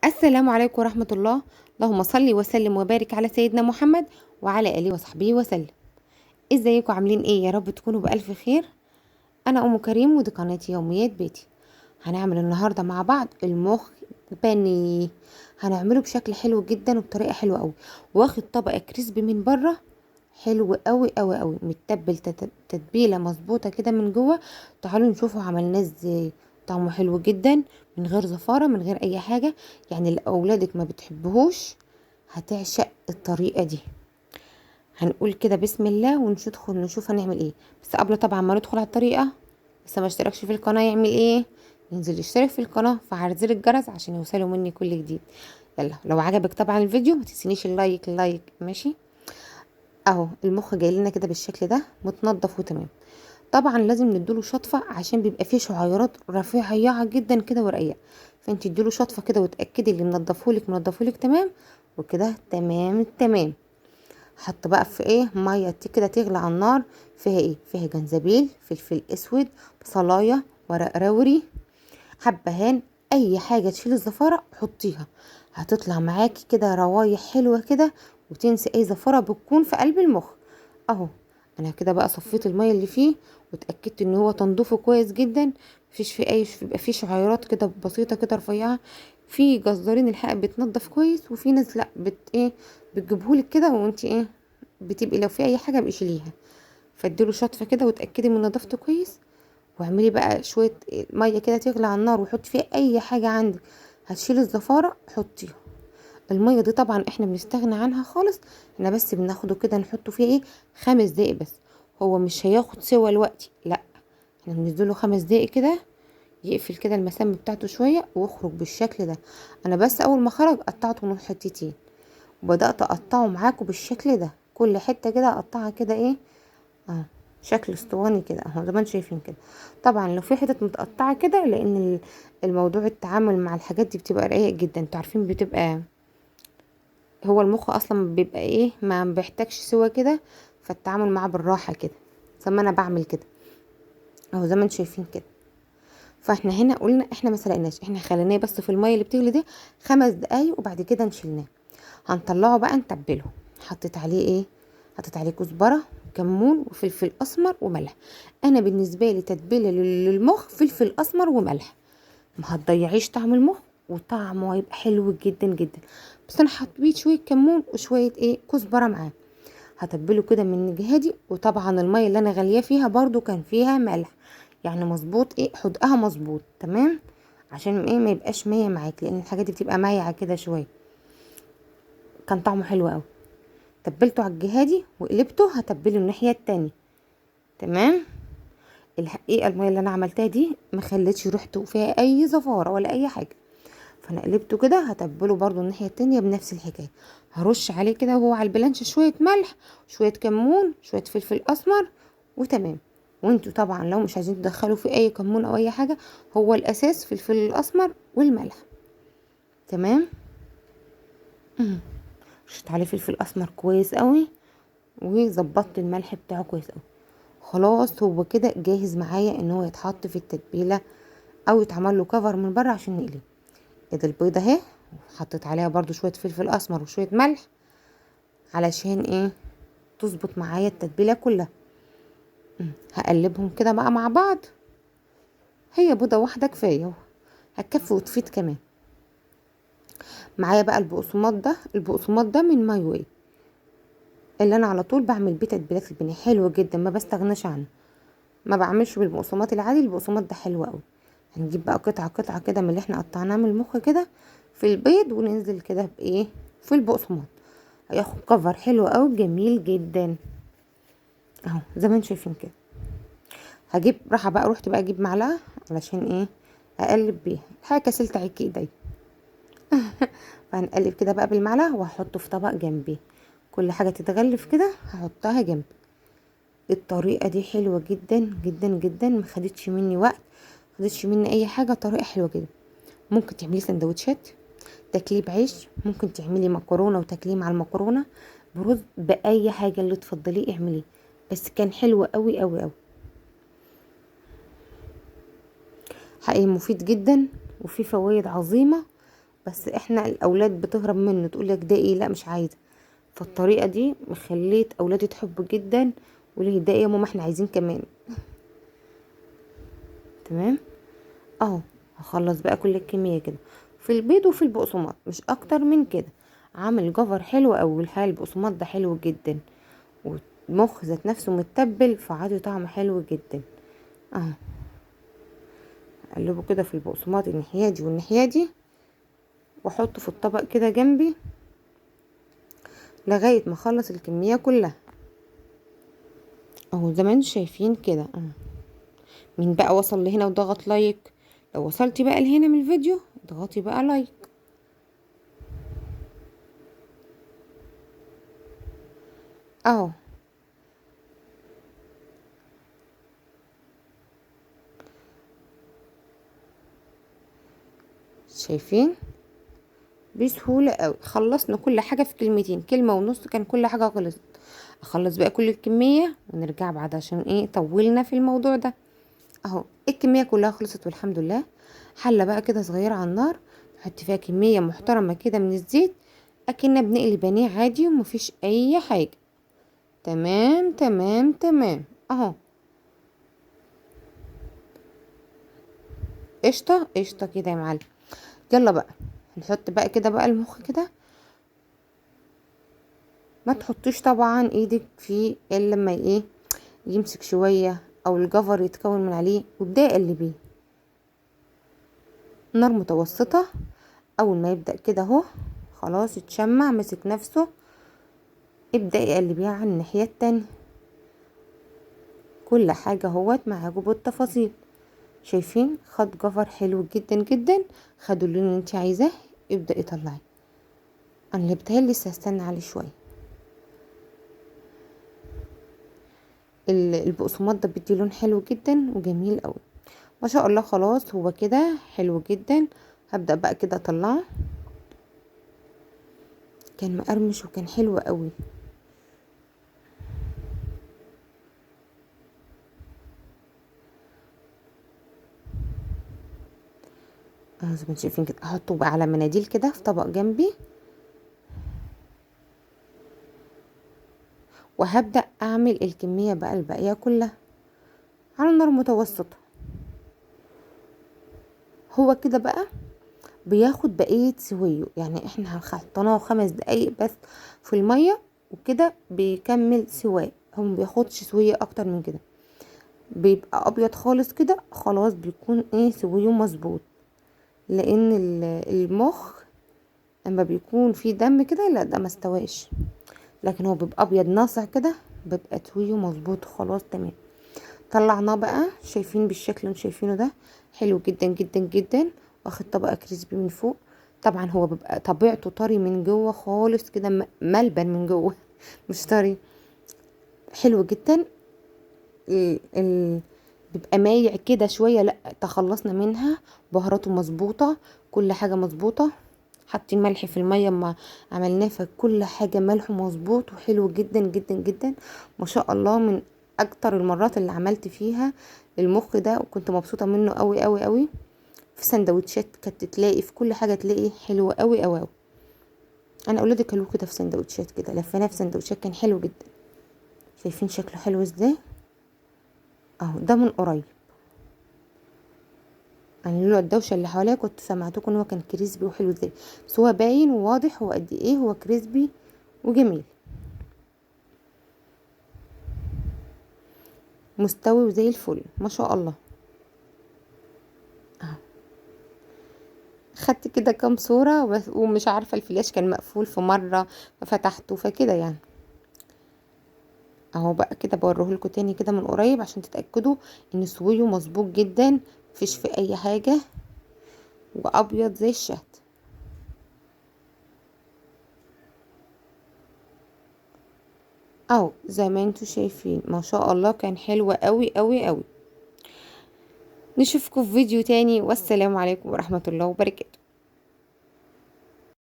السلام عليكم ورحمة الله. اللهم صل وسلم وبارك على سيدنا محمد وعلى آله وصحبه وسلم. ازيكم عاملين ايه؟ يا رب تكونوا بألف خير. انا ام كريم ودي قناة يوميات بيتي. هنعمل النهاردة مع بعض المخ بانيه، هنعمله بشكل حلو جدا وبطريقة حلوة قوي، واخد طبقة crispy من بره حلو قوي قوي قوي، متبل تتبيلة مظبوطة كده من جوه. تعالوا نشوفوا عملناه ازاي. طعمه حلو جدا من غير زفارة من غير اي حاجة، يعني لو اولادك ما بتحبهوش هتعشق الطريقة دي. هنقول كده بسم الله وندخل نشوف هنعمل ايه. بس قبل طبعا ما ندخل على الطريقة، لسه ما اشتركش في القناة يعمل ايه؟ ينزل يشترك في القناة وفعل زر الجرس عشان يوصلوا مني كل جديد. يلا لو عجبك طبعا الفيديو ما تنسينيش ال like like، ماشي؟ اهو المخ جاي لنا كده بالشكل ده متنضف وتمام. طبعا لازم نديله شطفه عشان بيبقى فيه شعيرات رفيعة جدا كده ورقيقه، فانت اديله شطفه كده وتاكدي اللي منضفهولك منضفهولك تمام وكده. تمام التمام. حط بقى في ايه مية كده تغلي على النار، فيها ايه؟ فيها جنزبيل، فلفل اسود، بصلايه، ورق روري، حبهان، اي حاجة تشيل الزفاره حطيها، هتطلع معاكي كده روايح حلوة كده وتنسي اي زفاره بتكون في قلب المخ. اهو انا كده بقى صفيت المية اللي فيه واتاكدت ان هو تنضيفه كويس جدا، مفيش فيه اي، بيبقى فيه شعيرات كده بسيطة كده رفيعة. في جزارين الحق بتنضف كويس، وفي ناس لا بت ايه بتجيبهولك كده وانت ايه بتبقي لو في اي حاجة بقي. فاديله شطفه كده وتاكدي من نظافته كويس، واعملي بقى شوية مية كده تغلي على النار وحطي فيها اي حاجة عندك هتشيل الزفاره حطيها. المية دي طبعا احنا بنستغنى عنها خالص، احنا بس بناخده كده نحطه فيه ايه 5 دقايق بس، هو مش هياخد سوا الوقت، لا احنا بنديله 5 دقايق كده يقفل كده المسام بتاعته شوية واخرج بالشكل ده. انا بس اول ما خرج قطعته من حتتين وبدات اقطعه معاكم بالشكل ده، كل حتة كده اقطعها كده ايه شكل اسطواني كده اهو زي ما انتم شايفين كده. طبعا لو في حتت متقطعه كده، لان الموضوع التعامل مع الحاجات دي بتبقى رقيق جدا، انتوا عارفين بتبقى هو المخ اصلا بيبقى ايه ما بيحتاجش سوا كده، فالتعامل معاه بالراحة كده زي ما انا بعمل كده اهو زي ما انتم شايفين كده. فاحنا هنا قلنا احنا ما سلقناش، احنا خليناه بس في المية اللي بتغلي دي 5 دقايق وبعد كده نشيلناه. هنطلعه بقى نتبله. حطيت عليه ايه؟ حطيت عليه كزبره وكمون وفلفل اسمر وملح. انا بالنسبة لي تتبيله للمخ فلفل اسمر وملح، ما هتضيعيش طعم المخ وطعمه هيبقى حلو جدا جدا. بس انا حطيت شوية كمون وشوية ايه كزبره معاه، هتبله كده من جهادي. وطبعا المية اللي انا غالية فيها برضو كان فيها ملح، يعني مظبوط ايه حدقها مظبوط تمام، عشان ايه ما يبقاش مية معاك، لان الحاجات دي بتبقى مايعه كده شوية. كان طعمه حلو قوي. تبلته على الجهادي وقلبته، هتبله الناحية التانية تمام. الحقيقة المية اللي انا عملتها دي ما خلتش ريحته فيها اي زفاره ولا اي حاجة، فانا قلبته كده. هتبله برضو الناحية التانية بنفس الحكاية، هرش عليه كده وهو على البلانش شوية ملح شوية كمون شوية فلفل اسمر وتمام. وانتوا طبعا لو مش عايزين تدخلوا في اي كمون او اي حاجة، هو الاساس فلفل الاسمر والملح تمام. رشيت عليه فلفل اسمر كويس قوي وظبطت الملح بتاعه كويس قوي. خلاص هو كده جاهز معايا ان هو يتحط في التتبيله او يتعمل له كفر من بره عشان نقليه. ادي البيضة اهي، حطيت عليها برضو شوية فلفل اسمر وشوية ملح علشان ايه تظبط معايا التتبيله كلها. هقلبهم كده بقى مع بعض. هي بيضة واحدة كفاية هتكفي وتفيد كمان. معايا بقى البقسماط ده، البقسماط ده من ماي واي اللي انا على طول بعمل بيه تتبيلات البانيه، حلو جدا ما بستغناش عنه، ما بعملش بالبقسماط العادي، البقسماط ده حلو قوي. هنجيب بقى قطعه قطعه كده من اللي احنا قطعناه من المخ كده في البيض، وننزل كده بايه في البقسماط، هياخد كفر حلو قوي جميل جدا اهو زي ما انتم شايفين كده. هجيب راحة بقى، رحت بقى اجيب معلقه علشان ايه اقلب بيها الحاجة، كسلت عك ايدي فهنقلب كده بقى بالمعلقه وهحطه في طبق جنبي، كل حاجة تتغلف كده هحطها جنبي. الطريقة دي حلوة جدا جدا جدا، ما خدتش مني وقت، ما خدتش مني اي حاجة، طريقه حلوة جدا. ممكن تعملي سندوتشات تاكليه بعيش، ممكن تعملي مكرونه وتاكليه مع المكرونه برز، باي حاجة اللي تفضليه اعمليه، بس كان حلو قوي قوي قوي حقيقي، مفيد جدا وفيه فوائد عظيمة بس احنا الاولاد بتهرب منه، تقول لك ده ايه، لا مش عايزه. فالطريقه دي مخليت اولادي تحبه جدا، وليه ده ايه يا ماما احنا عايزين كمان. تمام اهو، هخلص بقى كل الكمية كده في البيض وفي البقسماط، مش اكتر من كده. عامل جفر حلو قوي، والحقيقة البقسماط ده حلو جدا، والمخ ذات نفسه متبل، فعادي طعم حلو جدا. اهو اقلبه كده في البقسماط الناحية دي والناحية دي، واحطه في الطبق كده جنبي لغاية ما اخلص الكمية كلها. اهو زي ما انتم شايفين كده. اهو مين بقى وصل لهنا وضغط like؟ لو وصلتي بقى لهنا من الفيديو اضغطي بقى like. اهو شايفين بسهولة قوي خلصنا كل حاجة في كلمتين، كلمة ونص كان كل حاجة خلصت. اخلص بقى كل الكمية ونرجع بعد، عشان ايه طولنا في الموضوع ده. اهو الكمية كلها خلصت والحمد لله. حلة بقى كده صغيرة على النار، نحط فيها كمية محترمة كده من الزيت، اكننا بنقلي بانيه عادي ومفيش اي حاجة. تمام تمام تمام اهو، قشطة قشطة كده يا معلم. يلا بقى نحط بقى كده بقى المخ كده. ما تحطيش طبعا ايدك فيه الا لما ايه يمسك شوية او الجفر يتكون من عليه، وابداي قلبية. نار متوسطه. اول ما يبدا كده اهو خلاص اتشمع مسك نفسه، ابداي قلبية على الناحية التانية. كل حاجة اهوت معاكم بالتفاصيل. شايفين خد جفر حلو جدا جدا، خدوا اللون اللي انت عايزاه، ابداي طلعي. انا اللي بتهيألي لسه هستنى عليه شوية. البقسماط ده بيدي لون حلو جدا وجميل قوي ما شاء الله. خلاص هو كده حلو جدا. هبدأ بقى كده اطلعه. كان مقرمش وكان حلو قوي. اهو زي ما انتم شايفين كده. احطه بقى على مناديل كده في طبق جنبي، وهبدأ اعمل الكمية بقى الباقية كلها على نار متوسطة. هو كده بقى بياخد بقية سويه، يعني احنا حطيناه 5 دقايق بس في المية وكده بيكمل سواه، هو ما بياخدش سويه اكتر من كده، بيبقى ابيض خالص كده خلاص، بيكون ايه سويه مظبوط. لان المخ اما بيكون فيه دم كده لا ده ما استواش، لكن هو بيبقى ابيض ناصع كده بيبقى تويه مظبوط خلاص تمام. طلعناه بقى شايفين بالشكل اللي انتوا شايفينه ده، حلو جدا جدا جدا، واخد طبقه كريسبي من فوق. طبعا هو بيبقى طبيعته طري من جوه خالص كده، ملبن من جوه مش طري، حلو جدا. بيبقى مايع كده شوية، لا تخلصنا منها، بهاراته مظبوطة، كل حاجة مظبوطة، حاطين ملح في المية اما عملناه، فكل حاجة ملحة مظبوط وحلو جدا جدا جدا ما شاء الله. من اكتر المرات اللي عملت فيها المخ ده وكنت مبسوطة منه قوي قوي قوي. في سندوتشات كانت تلاقي، في كل حاجة تلاقي حلو قوي قوي قوي. انا اولادي كلوه كده في سندوتشات كده، لفيناه في سندوتشات، كان حلو جدا. شايفين شكله حلو ازاي اهو. ده من قريب، انا لولا الدوشة اللي حواليا كنت سمعتكم ان هو كان crispy وحلو ازاي، بس هو باين وواضح هو قد ايه هو crispy وجميل، مستوي وزي الفل ما شاء الله. اهو خدت كده كام صوره ومش عارفه الفلاش كان مقفول في مرة ففتحته فكده يعني. اهو بقى كده بوريه لكم تاني كده من قريب عشان تتاكدوا ان سويه مظبوط جدا، مفيش في اي حاجة، وابيض زي الشهد. اهو زي ما انتوا شايفين ما شاء الله كان حلو قوي قوي قوي. نشوفكم في فيديو تاني، والسلام عليكم ورحمة الله وبركاته.